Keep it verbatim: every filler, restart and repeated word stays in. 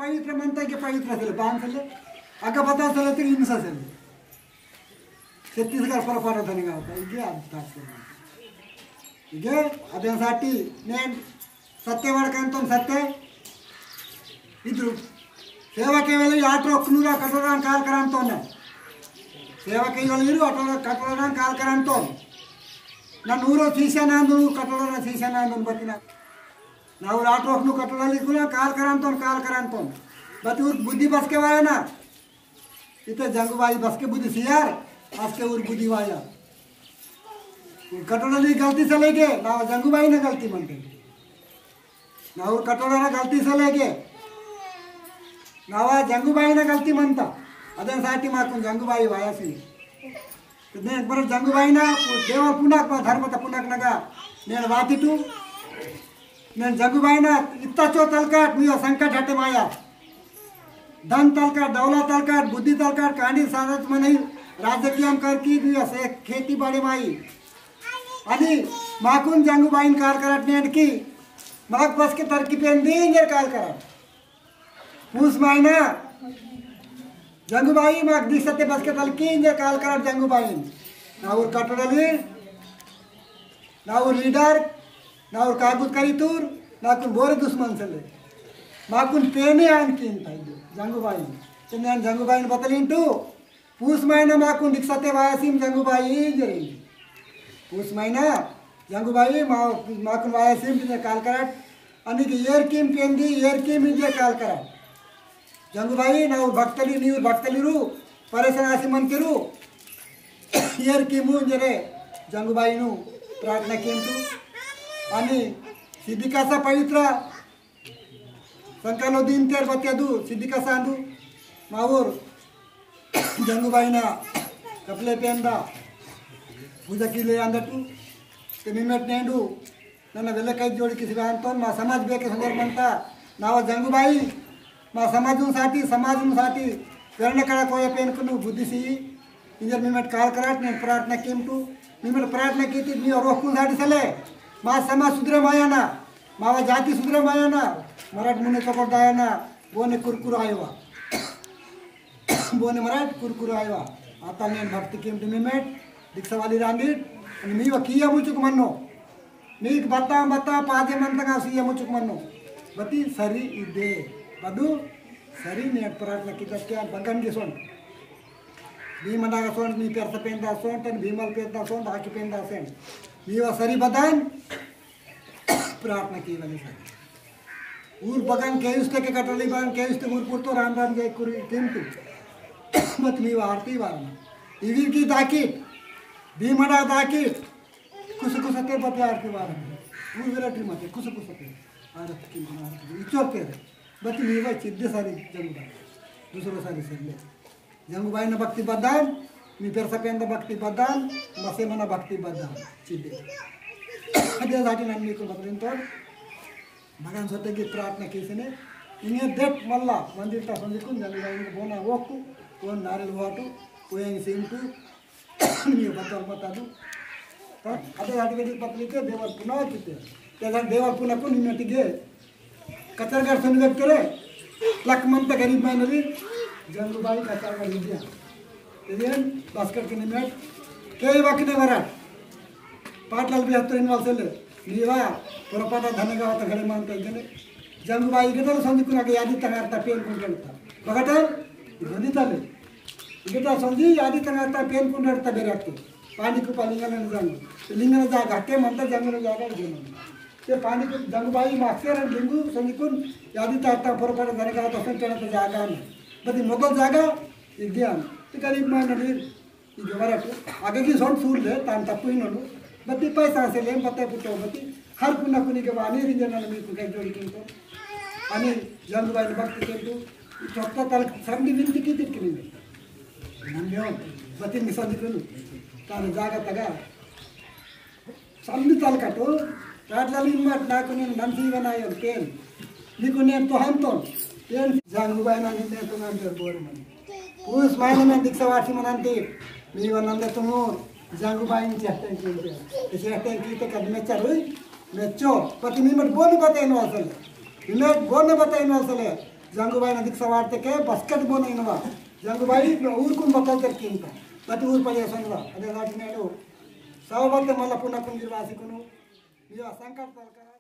पवित्र मनता के पवित्र सेले, बान सेले, अगा बता सेले तो हिंसा सेले। छत्तीसगढ़ पर पर धनी गावता, इगे आद तास सेले। इगे अदेन साटी नेन सत्य वड़कंतोन सत्य। इद्रु सेवा केवल आठ रोकनुरा कटोरा काल करंतोन। सेवा केवल इरु अटोरा कटोरा काल करंतोन। ना नूरो शीशा नांदु, कटोरा शीशा नांदु बतिना। ना उर आठ रोकनु कटोरा लिखुना काल करंतोन, काल करंतोन। बति उर बुद्धि बस के वाया ना। इते जंगुबाई बस के बुद्धि सियार, आज के उर बुद्धि वाया। उर कटोरा ली गलती से लेके, ना जंगुबाई ना गलती मनते। ना उर कटोरा ना गलती से लेके, ना वा जंगुबाई ना गलती मनता। अदन साटी माकुन जंगुबाई वाया सी। तो ने एक बार जंगुबाई ना, देवा पुनाक मा धर्म ता पुनाक नगा, ने वाती तू। नेन जंगुबाईना इत्ता चो तलकाट, मीवा संकट हटे माया। धन तलकाट, दौलत तलकाट, बुद्धि तलकाट, कांडी साधत मनई राजकीय करकी मीवा से खेती बाड़ी माई। अदी माकुन जंगुबाईन काल करट नेंड की, माक बस के तरकी पेन दी इंजर काल करट। पूस मायना जंगुबाई माक दीसते बस के तलकी इंजे काल करब जंगुबाई। नाउर कटोडली, नाउर लीडर, नाउर कागुत करीतूर, नाकुन बोरे दुश्मन सेले। माकुन पेने आन कीन ताई जंगुबाई। चन्यान जंगुबाई बतलिंटू, पूस महीना माकुन दीक्षाते वायासीम जंगुबाई इंजरी। पूस महीना जंगुबाई मा-, माकुन वायासीम इंजे काल करट। अनिक येर कीम पेंदी, येर कीम इंजे काल करट। जंगुबाई ना उर भक्तली, नी उर भक्तली रू, परेशान आसी मन के रू। येर कीम इंजरे जंगुबाई नु प्रार्थना कीम तू। अनि सिद्धिकासा पवित्र संकालो दिन तेर बत्या दू, सिद्धिकासा आंदू, मावोर जंगुबाईना कपले पेंदा, पूजा कीले आंदटू, ते मिमेट नेंडू, नन्ना वेले कई जोड़ी किसी बांतोन, मा समाज बेके संदर मनता, नावा जंगुबाई, मा समाजुन साटी, समाजुन साटी, वेरने कड़ा कोया पेन कुनु बुद्धि सी, इंजर मिमेट काल कराट ने प्रार्थना कीमटू, मिमेट प्रार्थना कीती मी रोकुन साटी सले, मा समाज सुधरे माया ना, मावा जाति सुधरे माया ना, मराठ मुने चोकोट दाया ना, बोने कुरकुर आयवा। बोने मराठ कुरकुर आयवा। आता नेन भक्ति कीमटू मिमेट, दीक्षा वाली रांदीट, अनि मीवा किया मुचुक मन्नो। नीक बता बता पाजे मंतंगा सिया मुचुक मन्नो। बती सरी इदे। बदु सरी नेट प्रार्थना कीता क्या बगन के सोन। भीमना का सोन, मी पेरसा पेंदा सोन, तन भीमल पेंदा सोन, धाकी पेंदा सोन। मीवा सरी बदान प्रार्थना की वाली सरी। ऊर बगन के उसते के कटोली बगन के उसते ऊर पुरतो राम राम जय कुरी किंतु मत मीवा आरती वारना। इवीर की दाकिट, भीमना दाकिट, कुस कुस ते बते आरती वारना। ऊर विराटी मते कुस कुस ते आरती की मना आरती। इचोर तेरे। बती मीवा चिद्दे सारी जंगुबाई। दूसरो सारी सेल्ले। जंगुबाईना भक्ति बद्दान, मी पेरसा पेंदा भक्ति बद्दान, मसे मना भक्ति बद्दान। चिद्दे। अदे जाति नन मीकु बतलिन तो, भगवान सोते की प्रार्थना कीसने, इंगे देख मल्ला, मंदिर ता संदिकुन जंगुबाईना बोना वोकु, वो नारियल वाटु, वो एंग सिंटू, मी बतल बतादु। हाँ, अदे जाति वेदी बतलिते देवल पुना किते। ते जाति देवल पुना कुन निमेटिगे, कचरगढ़ सुन व्यक्ति रे, लक मंता गरीब मायनली, जंगुबाई कचरगढ़ विद्या। तेजेन भास्कर के निमेट, के वकने वरा, पाटलाल भी हत्तो इनवाल सेले, नीवा, पुरपाटा धनेगा होता घरे मानता इगने, जंगुबाई इगने संदिकुन आगे यादी तंगारता पेन कुन करता। बगटल, गदी तले। इगता संदी यादी तंगारता पेन कुन करता बेराते। पानी कुपा लिंगन जंगु। लिंगन जागा, के मंता जंगुन जागा इगने। ते पानी को जंगुबाई मास्टर लिंगु संदिकुन यादी ताता पोरपाटा धनेगा तो संचरण तो जागा में। बदी मोगल जागा इग्यान। ते गरीब मायनली इगे वरक आगे की सोन सूर ले तान तप्पु इनोनु। बदी पैसा से लेम बत्ते पुटो बदी हर कुना कुनी के वानी रिंजन मी कुके जोड़ी किंतो। अनि जंगुबाई भक्ति किंतु चोत्ता तल संदी विनती की तिट किनी। नंदियो बदी निसंदी कुनु। तान जागा तगा संदी तलकटो, रातलाल इनमाट नाकु नेन नंसी वनायन पेन। निकु नेन तो हम तो, पेन जंगुबाई ना निन्ने तो नाम जर बोर मन। पूस मायने में दीक्षा वासी मनंती, मी वनंदे तुमु, जंगुबाई नी चेहते की ते। चेहते की ते कद मेचर हुई, मेचो, पति मी मत बोन बताइन वासले। मी मत बोन बताइन वासले। जंगुबाई नदीक सवार ते के बस्केट बोन इनवा। जंगुबाई ऊरकुन बतल तेर किंता। बति ऊर पड़े संगवा। अदे लाट नेडो। सव बत्ते मल्ला पुना कुंदिर वासी कुनु। निवा संकट तलका।